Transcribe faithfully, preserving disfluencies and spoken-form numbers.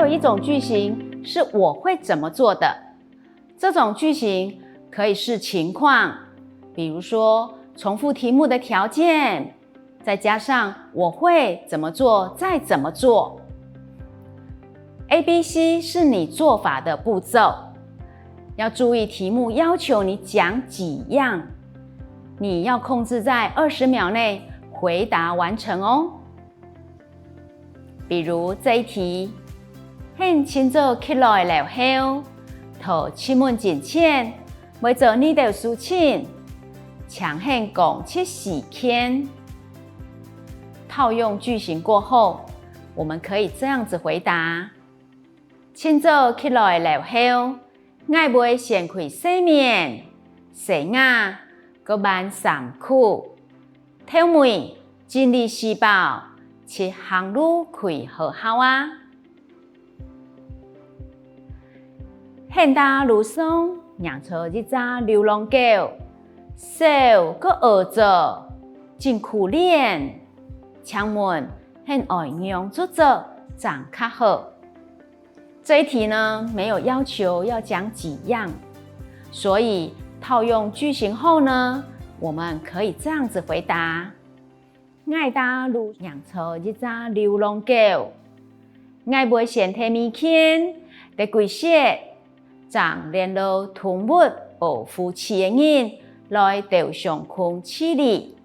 有一種句型是我會怎麼做的，這種句型可以視情況，比如說重複題目的條件，再加上我會怎麼做，再怎麼做。A、B、C是你做法的步驟，要注意題目要求你講幾樣，你要控制在二十秒內回答完成哦。比如這一題，你清早起來了後，在出門進前，會做哪兜事情？請你講出時間。套用句型過後，我們可以這樣子回答：清早起來了後，𠊎會先去洗面、洗牙，過換衫褲。頭尾整理書包，就行路去學校啊。你在路上，䀴著一隻流浪狗，手過拗著，真可憐。請問你愛仰般做正較好？這一題呢，沒有要求要講幾樣，所以套用句型後呢，我們可以這樣子回答：𠊎在路䀴著一隻流浪狗，𠊎會先摕物件、摕歸息，正聯絡動物保護區个人來兜相共處理。